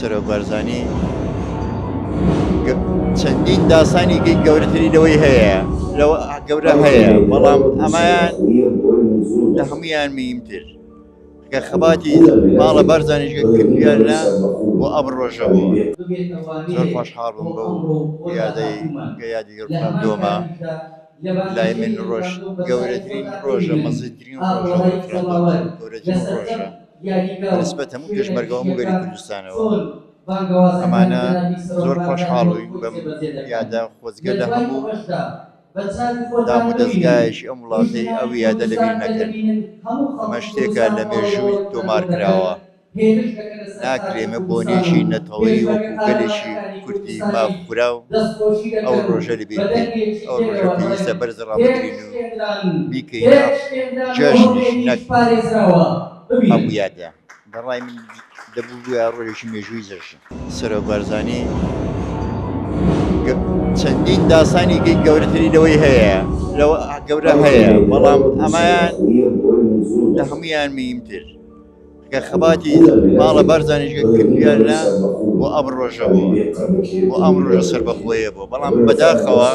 سەرۆک بارزانی چەندین داستانی گەورەتری لەوەی هەیە لەوە گەورە هەیە بەڵام ئەمایان لە هەمویان مهمتر کە خەباتی ماڵە بارزانیش کردویانە بۆ ئەم ڕۆژە بوو زۆر خۆشحاڵ بووم بەو یادەی کە یادی ڕفراندۆمە لای من ڕۆژ گەورەترین ڕۆژە مەزنترین ڕۆژە ڕفراندۆمە گەورەترین ڕۆژە بەنسبەت هەموو پێشمەرگەوە هەموو گەلی کوردستانەوە ئەمانە زۆر خۆشحاڵ بووین بەم یادە خۆزگە لە هەموو دام و دەزگایەکی ئەم وڵاتەی ئەو یادە لەبیر نەکەن ئەمە شتێکە لە مێژووی تۆمار کراوە ناکرێ ئێمە بۆنەیەکی نەتەوەیی وەکو گەلێکی کوردی ماف خوراو ئەو ڕۆژە لەبیر بکەین ئەو ڕۆژە پێویستە بەرز ڕابگرین و بیکەینە جەژنیش نەک ئەو یادە بەڕای من دەبوو بووە ڕۆژێکی مێژووی جەژن. سەرۆک بارزانی چەندین داستانی گەورەتری لەوەی هەیە لەوە گەورە هەیە بەڵام ئەمایان لە هەمویان مهمتر کە خەباتی ماڵە بارزانیش کردویانە بۆ ئەم ڕۆژە بوو بۆ ئەم ڕۆژە سەربەخۆیە بوو بەڵام بەداخەوە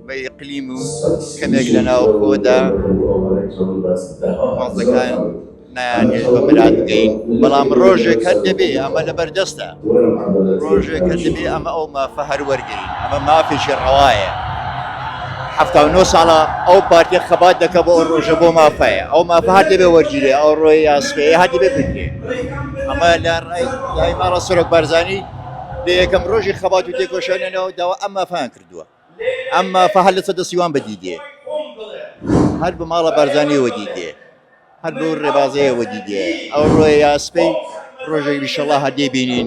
بە ئیقلیم و کەمێک لە ناوخۆدا ڕازەکان نایانهێشت بە مراد بگەین بەڵام ڕۆژێک هەر دەبێ ئەمە لە بەردەستە ڕۆژێک هەر دەبێ ئەمە ئەو مافە هەر وەرگین ئەمە مافێکی ڕەوایە 79 ساڵە ئەو پارتیە خەبات دەکە بۆ ئەو ڕۆژە بۆ مافەیە ئەو مافە هەر دەبێ وەرگیرێ ئەو ڕۆی یاسپێ هەر دەبێ بگرێ ئەمە لە ڕای لای ماڵە سەرۆک بارزانی لە یەکەم ڕۆژی خەبات و تێکۆشانیانەوە داوا ئەم مافیان کردووە ئەم مافە هەر لەسەر دەستی وان بەدی دێ هەر بە ماڵە بارزانیەوە دی دێ هەر بەو ڕێبازەیەوە دی دێ ئەو ڕۆیە یا سبەی ڕۆژێک ئینشەڵا هەر دەیبینین.